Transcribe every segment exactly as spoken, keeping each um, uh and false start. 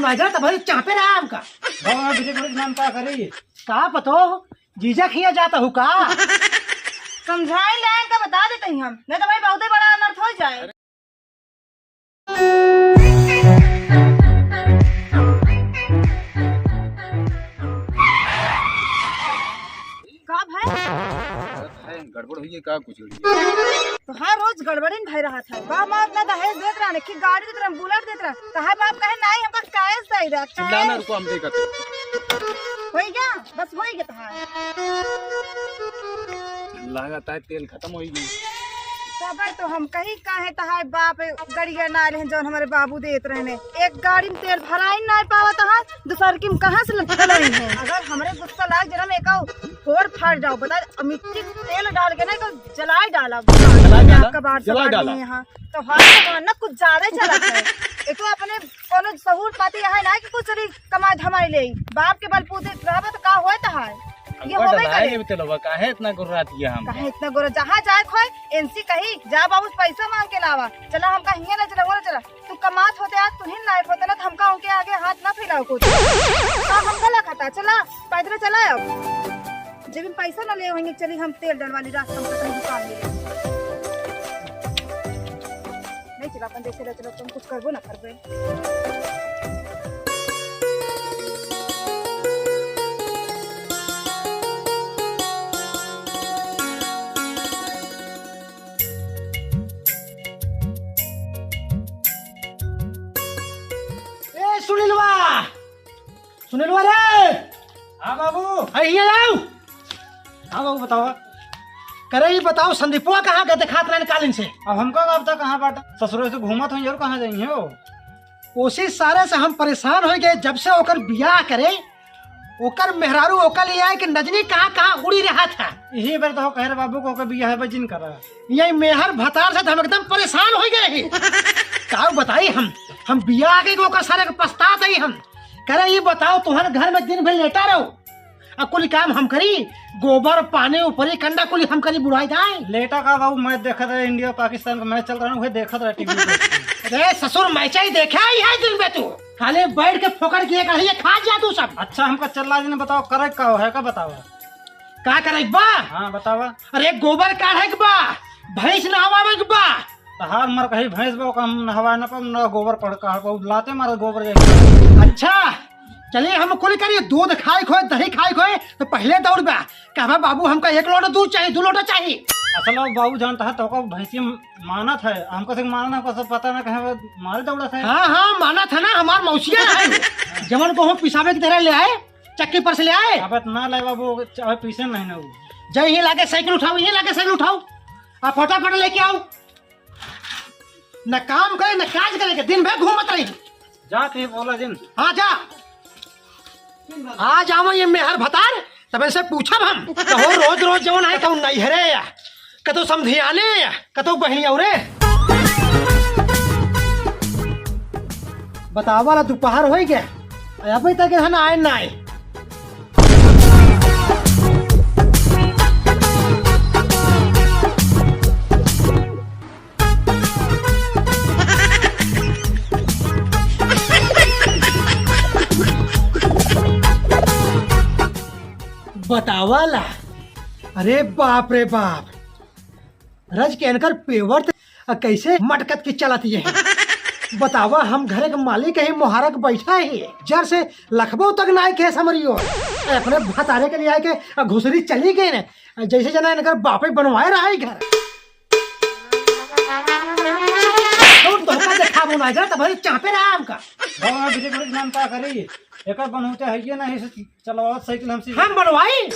ना जा, तब चापे रहा हमका। भगवान विजय गुरु नाम का करी? का पतो, जीजा खिया जाता हूँ का? समझाई लाइन का बता देते ही हम, नहीं तो भाई बहुते बड़ा अनर्थ हो जाए। का भाई? अरे भाई, गड़बड़ हुई है का कुछ? तो हर रोज गड़बड़िन भय रहा था। बाप माँ इतना दहेज देत रहा, कि गाड़ी देत रहा, बुलेट देत रहा, तो हर बाप कहे, "नहीं, हमका कैश दे दे, चिल्लाना कैश।" रुको, हम देखत हैं। होई गया, बस होई गया तहार। लागत है तेल खत्म होई गई। तबे तो हम कही, काहे तहार बाप गड़िया ना लेहन, जौन हमरे बाबू देत रहने। एक गाड़ी में तेल भराई ना पावत है, दूसर की में कहाँ से लटकल रही है? अगर हमरे गुस्सा लाग जरा में एका फोड़ फाड़ जाओ, बता, मिट्टी तेल डाल के ना एका जलाए डाला। जलाए डाला? कबाड़ से जलाए बांट डाला। दिए हैं। तो हाँ, तो ना कुछ ज्यादा ही चलत है। एक तो अपने कोनो सहूर पाती है ना कि कुछ भी कमाई धमाई ले। बाप के बलबूते रहबा तो का होए तहार? ये हमका होबे डराए करे। के भी तेलवा, काहे इतना गुर्रात किया हम? काहे इतना गुर्रा? जहाँ जाए खोए, इनसे कही, "जा बाबू, पैसा मांग के लावा। चला, हमका हियाँ ले चला, वो ले चला।" तू कमात होते आज, तू ही लायक होते ना, तो हमका उनके आगे हाथ ना फैलाओ कुछ। काम हमका लखता, चला, पैदल चला अब। जेब में पैसा ना ले होंगे, चली हम तेल डलवा ली, रास्ता में कहीं दुकान मिले। नहीं चला, अपन जैसे रह चलो, तुम कुछ करबो ना करबे। ए सुनीलवा, सुनीलवा रे। हाँ बाबू। अरे हियाँ आओ। हाँ बाबू, बतावा। करे ई बताओ, संदीपवा कहाँ गए, देखात रहन कालिन से? अब हमका का पता कहाँ बाटे, ससुरे से घूमत होई और कहाँ जाई हो? ओसी सारे से हम परेशान होइ गए, जब से ओकर बियाह करे, ओकर मेहरारू ओकर लिए आए कि नजनी कहाँ कहाँ उड़ी रहत है। यही बेर तो कहे रहे बाबू को ओकर बियाह बजिन करा। यही मेहर भतार से तो हम एकदम परेशान होइ गए ही। का बताई हम, हम बियाह के ओकर सारे के पछतात ही हम। करे ई बताओ, तुहन घर में दिन भर लेटा रहो, आ कुल काम हम करी, गोबर, पानी, ऊपरी कंडा कुल हम करी, बुढ़ाई जाए। लेटा का बाबू, मैच देखत रहे, इंडिया पाकिस्तान का मैच चल रहा है, वही देखत रहे टीवी पे। अरे ससुर, मैच ही देखे आई है दिन में तू, खाली बैठ के फोकट किए कढ़िए खा जा तू सब। अच्छा, हमका चल्ला जी ने बताओ, करे का है का बताओ? का करे के बा? हाँ, बतावा। अरे गोबर काढ़े के बा, भैंस नहवावे के बा। तहार मर कहीं भैंस बा, ओका हम नहवा न पाऊ, न गोबर पड़ का, लाते मारे गोबर जाए। अच्छा, चलिए हम कुल करिए, दूध खाए खोए, दही खाए खोए, तो पहले दौड़बा। कहबा, "बाबू, हमका एक लोटा दूध चाहिए, दो लोटा चाहिए।" असल में बाबू जानता है, तो ओका भैंसी मानत है, हमको से मानना, हमको सब पता ना, कहे मारे दौड़त है। हाँ, हाँ, मानत है ना, हमार मौसिया है। जवन को हम पिसाबे की तरह ले आए, चक्की पर से ले आए। अब ना ले बाबू, चाहे पीसे नहीं ना वो। जय ही लागे साइकिल उठाओ, ये लागे साइकिल उठाओ, आप फटाफट लेके आओ। न काम करे, न काज करे के, दिन भर घूमत रही। जा, तू बोला जिन। हाँ, जा। आ जावा ये मेहर भतार, तब इनसे पूछब हम। कहो रोज रोज जवन है, कहूँ नैहरे या, कतो समधियाने या, कतो बहनी औरे। बतावा ला, दोपहर होइ गया, अबे तक यहाँ आए ना आए। बतावा ला। अरे बाप रे बाप, रज के इनकर पेवर ते, आ, कैसे मटकत के चलत ये है। बतावा, हम घरे के मालिक ही, मोहारक बैठा ही, जर से लखबो तक ना आए के समरियो। अपने भतारे के लिए आए के, आ, घुसरी चली गई ने, जैसे जना इनकर बापे बनवाए रहा है घर। तो तोहका देखाबो ना जा, तब चापे रहा हमका। भगवान विजय गुरु नाम का करी, एकर बनौते है ये नहीं, इसे चलवाओ साइकिल हमसे। हम बनवाई?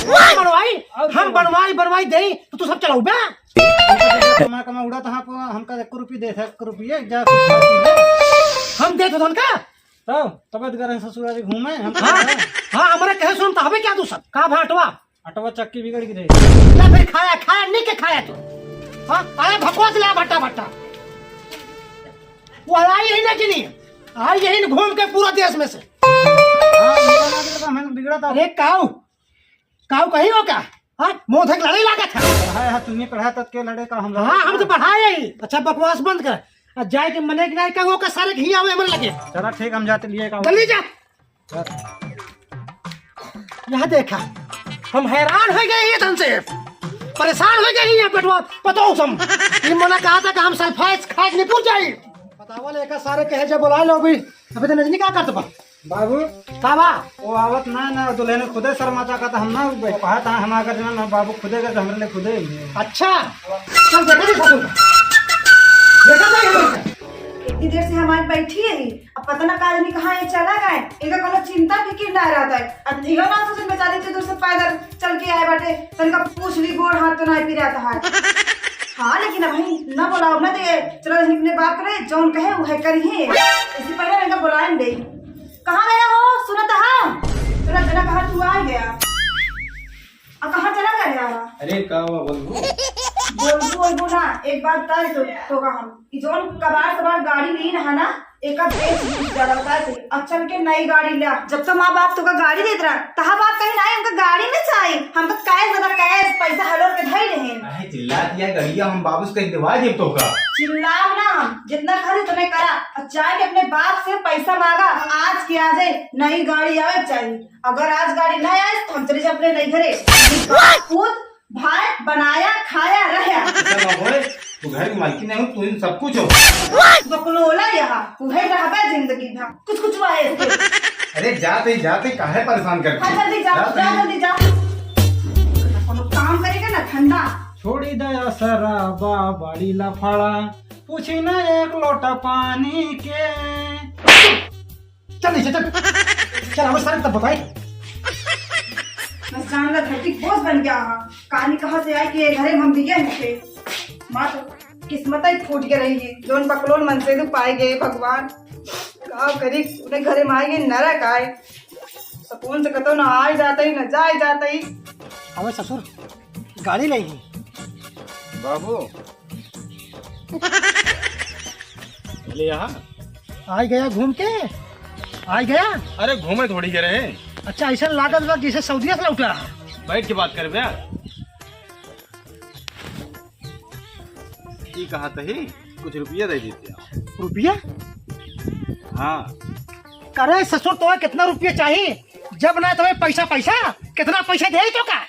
हम बनवाई? और हम क्या? बनवाई, बनवाई दे, तो तू सब चलाऊ बे? हमका देखो, कमा, कमा उड़ा तो हाँ, हमका एक रुपये दे, एक रुपये, जा। हम दे तो उनका? तो तबे तो करे ससुरारी घूमे, हम हाँ, हाँ, हमारे कहे सुन, तो हमें क्या तू सब? का भाटवा? अटवा चक्की बिगड़ गई रे। या फिर खाया, खाया, नहीं के खाया तू? हाँ, आया भकवास ले भट्टा, भट्टा। वो आई यही ना कि नहीं? आई यही घूम के पूरा देश में से। हाँ, बिगड़ा ना, बिगड़ा था, मैंने बिगड़ा था। अरे काऊ, काऊ कहीं हो का? हाँ, मोधक लड़े लागत है। पढ़ाया है, तुमने पढ़ाया तब के लड़े का हम लोग? हाँ, हम तो पढ़ाए ही। अच्छा, बकवास बंद कर। आ जाए के मने कि नाहीं, कहो का सारे के हियाँ आवे हमरे लगे। चला ठीक, हम जाते लिए का। जल्दी जा। यहाँ देखा, हम हैरान होइ गए ये धन से, परेशान होइ गए हैं ये पेटवा, पतोह हम। ये मना कहा था कि हम सल्फाइस खाए के निपुर जाई। बतावा ले, एका सारे कहे जब बुला लो अभी, अभी तो नजनी का करत बा। बाबू, का बा? वो आवत ना, ना, दुल्हन खुदे शर्माता का, तो हम ना कहा था, हम आकर जमा ना, बाबू खुदे गए, तो हमरे लिए खुदे ही है। अच्छा, चल देखा नहीं ससुर, देखा नहीं हमरे। इतनी देर से हम आज बैठी है, अब पता ना का आदमी कहाँ ये चला गए, इनका कोनो चिंता फिकिर ना रहता है। अब इहो ना सोचन बेचारे इतनी दूर से पैदल चल के आए बाटे, तनका पूछ ली गोड़ हाथ तो ना पिरात है। हाँ, लेकिन अबहीं ना बोलाओ ना दे, चला अपने बाप करे, जौन कहे वह करिहे। इससे पहले इनका बुलाए ले। कहाँ गया हो? सुनत हा? चला, चला, कहाँ तू आ गया? आ, कहाँ चला गया? अरे, का हुआ, बोलबू? बोलबू, बोलबू ना, एक बात बता दे तो, तो का हम। ई जौन कबाड़ सबाड़ गाड़ी ली ना, है ना, एका बेच बूच डाला, बता दे। अब चल के नई गाड़ी ला। जब तो माँ बाप तोका गाड़ी देत रहा, तहा बात कहीं ना, हमका गाड़ी में चाही, हमका कैश देता, कैश, पैसा हलोर के धई लेहेन। काहे चिल्लात या गड़िया, हम बाबू से कहीं दिवा देब तोका। चिल्लाओ ना, हम जितना खर्च उतने करा, और जाके अपने बाप से पैसा मांगा, आज के आज नई गाड़ी आवे चाहिए। अगर आज गाड़ी ना आए तो हम चले जाए अपने नई घरे। पूत भाई बनाया खाया रहा। ऐसा ना होए, तू घर की मालकिन नहीं हो, तू इन सब कुछ हो। बकलोला यहाँ, तू है रहबे जिंदगी भर। कुछ कुछ हुआ है इसके। अरे जाते ही जाते काहे परेशान करती हाँ, है? जल्दी जा, जाते जा, ही। जल्दी जा। कोनो काम करेगा ना धंधा। छोड़ी दया शराबा बड़ी लफड़ा, पूछी ना एक लोटा पानी के। चल नीचे चल। चल, हमें सारे तब बताए। बस जान ला धरती बोझ बन गया हा। कहानी कहाँ से आई कि ये घरे में हम बिगे हैं के? माँ तो किस्मत ही फूट के रही है। जौन बकलोल मन से तो पाए गए भगवान। का करी, उन्हें घरे में आए गए नरक आए। सुकून से कतो ना आए जाते ही, ना जाए जाते ही। अबे ससुर, गाड़ी ले ही। बाबू, ले यहाँ। आ गया घूम के, आ गया। अरे घूमे थोड़ी के रहे। अच्छा, ऐसा लागत बा जैसे सऊदिया से लौटा। बैठ के बात करबे। की कहा तही, कुछ रुपया दे देते आप। रुपया? हाँ। अरे ससुर, तुम्हें कितना रुपया चाहिए? जब ना तुम्हें पैसा, पैसा, कितना पैसा दे तो का?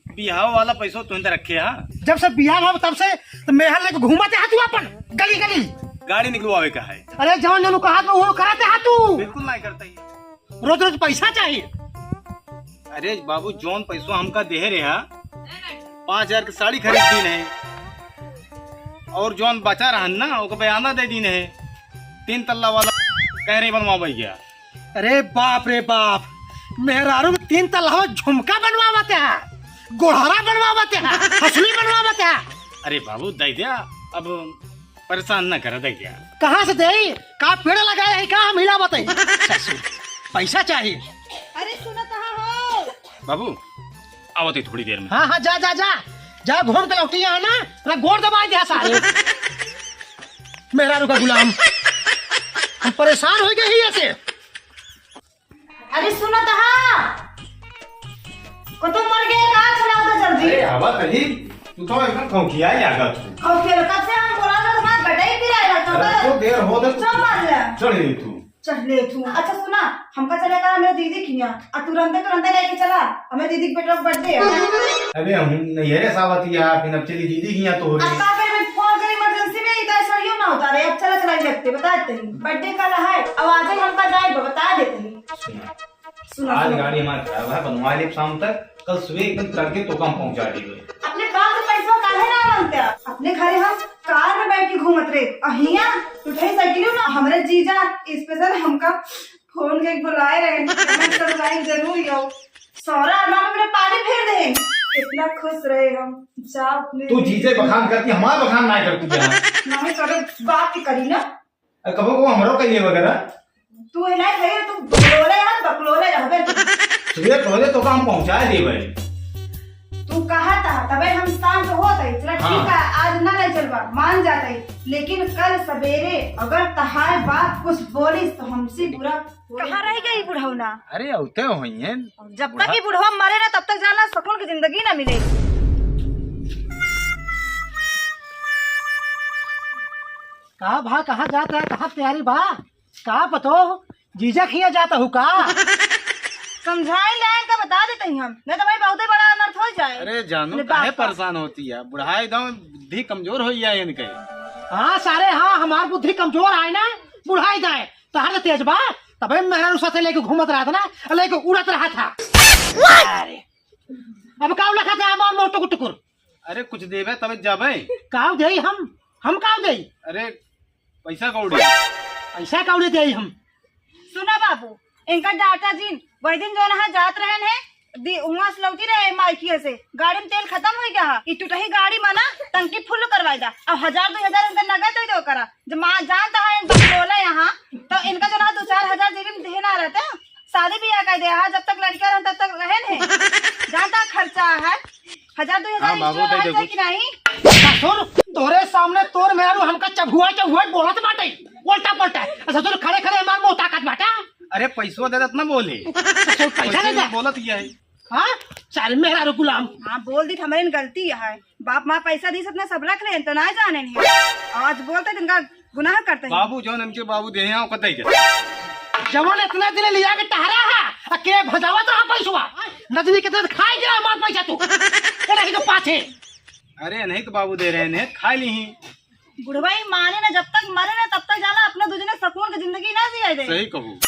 बिहाव वाला पैसो तुहिन त रखे हा। जब से बिहाव हो तब से तो मेहर लेके घूमते हा तू अपन गली गली। गाड़ी निकलवावे का है। अरे जौन जौन कहा तो वो कराते हा तू। बिल्कुल नहीं करता ही। रोज रोज पैसा चाहिए। अरे बाबू जौन पैसो हमका देहे रहे हा, पाँच हजार की साड़ी खरीद दीन है और जौन बचा रहन ना ओका बयाना दे दीन है। तीन तल्ला वाला कह रहे बनवा भैया। अरे बाप रे बाप, मेहरारू में तीन तल्ला झुमका बनवावत है, गोड़हरा बनवावत है, हसुली बनवावत है। अरे बाबू, दे द्या, अब परेशान ना कर, दे द्या। कहाँ से दे? का पेड़ लगाए है, का हम हिलावत है? ससुर, पैसा चाहिए। अरे सुनत हो? बाबू, आवत है थोड़ी देर में। हाँ, हाँ, जा, जा, जा, जा, घूम के लौटी यहाँ ना, तेरा गोड़ दबा दिया सारे। मेहरारू का गुलाम। हम परेशान हो गए ही ऐसे। अरे सुनो तो हाँ, को तो मर गया, कहाँ चला तो जल्दी। अरे हवा कही, तू तो एकदम खौखिया ही आ गया तू। खौखिया कब से हम बोला था तुम्हारा बेटा ही पिराया था। अरे तो देर हो गई, चल मार ले। चढ़ ले तू। चढ़ ले तू। अच्छा सुना, हमका चले का मेरे दीदी की यहाँ, आ तुरंते तुरंते लेके चला, हमें दीदी के बेटा का बर्थडे है। अबे हम नहीं है रे सावतिया, फिर अब चली दीदी की यहाँ तो हो अब रही। का करे, मैं फोन करे इमरजेंसी में, इधर सड़ियो ना होता रे, अब चला चला लगते, बता देते हैं, बर्थडे कल है, अब आज ही हमका जाए, बता देते हैं। सुना। सुना, आज सुना। गाड़ी हमारे खराब है, बनवा ले शाम तक, कल सुबह एकदम तड़के तो कम पहुंचा दी। अपने पास पैसा काहे ना मांगते आप? अपने घरे हम कार में बैठ के घूमत रहे, और हियां उठे साइकिल ना, हमरे जीजा स्पेशल हमका फोन के बुलाए रहे, हम सब लाइन जरूर यो। सौरा अरमान में पानी फेर दे, कितना खुश रहे हम। जा अपने तू जीजे बखान करती, हमारा बखान ना करती है। नहीं करे, बात की करी ना। अरे कबो को हमरो कहिए वगैरह। तू है ना भैया, तू बकलोले है, बकलोले रहबे तू। सुबह पहले तो काम पहुंचा दे भाई। तू कहा था, तबे हम शांत होत है। चला हाँ। ठीक है, आज ना ले चलबा, मान जात है, लेकिन कल सवेरे अगर तहार बाप कुछ बोलिस तो हमसे बुरा होई। कहाँ रह गई बुढ़ौना? अरे औते होई हैं। जब तक बुढ़ा- ये बुढ़वा मरे ना, तब तक जाना सुकून की जिंदगी ना मिले। का भा, कहाँ जात है, कहाँ तैयारी बा? का पतो, जीजा खिया जात हूँ का? समझाई ले, इनका बता देते ही हम, नहीं तो भाई बहुते बड़ा अनर्थ हो जाए। अरे जानू, अरे काहे बाप रे। परेशान होती है? बुढ़ाई दाव बुद्धि कमजोर हो गया है इनके। हाँ सारे, हाँ, हमार बुद्धि कमजोर आए ना, बुढ़ाई दाए। तहार तो तेज बा, तबे मेहरारू साथे लेके घूमत रहत ना, लेके उड़त रहत हा। अरे, अब काव लखत है हमार मुँह टुकुर टुकुर? अरे कुछ देबे तबे जाबे। काव देई हम? हम काव देई? अरे पैसा कौड़ी। पैसा कौड़ी देई हम। सुना बाबू, इनका डाटा जिन, वही दिन जौन है जात रहन है, दि-, उहाँ से लौटी रहे माइकिया से, गाड़ी में तेल खतम होइ गया है, ई टुटही गाड़ी में ना टंकी फुल करवाई दा, अब हजार दुइ हजार इनका नगद दे दो करा, जब माँ जानता है इनका बोला यहाँ, तो इनका जौन है दो चार हजार जेबी में देना रहते, शादी ब्याह कर दे, हाँ, जब तक लड़का रहन तब तक रहन है, जानता खर्चा है, हजार दुइ हजार हाँ, बाबू, extra दे दे रहता है कुछ। कि नहीं? ससुर, तोरे सामने तोर मेहरू हमका चभुआ चभुआ बोलत बाटे, उल्टा पलटा। ससुर, खड़े खड़े हमार मुँह ताकत बाटा। अरे, पैसवा दे देत ना बोले। ससुर, पैसा पैसे दे दे। में बोलत ये है। हाँ, सारे मेहरारू गुलाम। हाँ, बोल दी, हमारे गलती है। बाप माँ पैसा दी, अपना सब रख ले, तो ना जाने नहीं। आज बोलते तुमका गुनाह करते हैं। बाबू, जौन इनके बाबू दे हैं, ओकर दे दे। जवन इतना दिन लिया के टहरा है, आ के भजावत रहा पैसवा। नजनी के तरह खाए गया हमार पैसा तू। ये नहीं तो पाछे। अरे, नहीं तो बाबू दे रहे हैं, खा ली ही। बुढ़वा ही माने ना, जब तक मरे ना, तब तक जाला, अपना दूजने सुकून की जिंदगी ना जिए दे। सही कहू।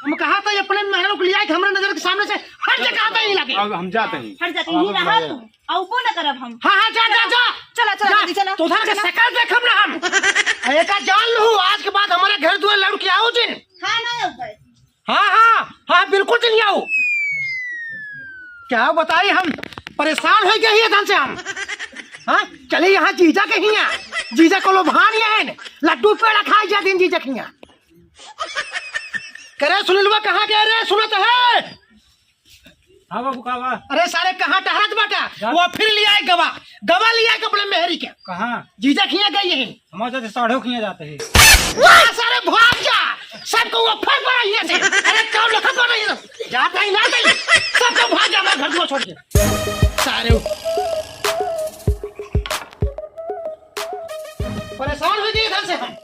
हम कहा था, ये अपने मेहरारू को लिया के हमारे नजर के सामने से हट जा, कहा था, यहीं लगे। अब हम जाते हैं। हट जाते, अब यहीं हम रहा जाते तू। हैं। अउबो न करब हम। हाँ, हाँ, जा, जा, जा। चला, चला, जा। जल्दी चला। तो उधर के चला। शकल देखब ना हम। एका जान लू, आज के बाद हमारे घर दुआर लौट के आओ जिन। हाँ, ना आओ भाई। हाँ, हाँ, हाँ, बिल्कुल जिन आओ। क्या बताई हम, परेशान होइ गए ही धन से हम। हाँ, चली यहाँ जीजा के हियाँ, जीजा को लोभान ये है, लड्डू पेड़ा खाए जा दिन जीजा के हियाँ। करे सुनीलवा कहाँ गया रे, सुनत है? हाँ बाबू, का बा? अरे सारे, कहाँ टहरत बाटा? जा। वो फिर लिया है गवा, गवा लिया है अपने मेहरी के। कहाँ? जीजा खिया गई है। हमारे साथे साढ़ो खिया जाते हैं। वाह, सारे भाग जा, सबको वो फर पड़ा हियाँ से। अरे कौन लखत पड़ा हियाँ से? जाता ही ना जाई, सबको भाग जा हमारे घर दुआर छोड़ के। सारे परेशान होइ गए इधर से हम।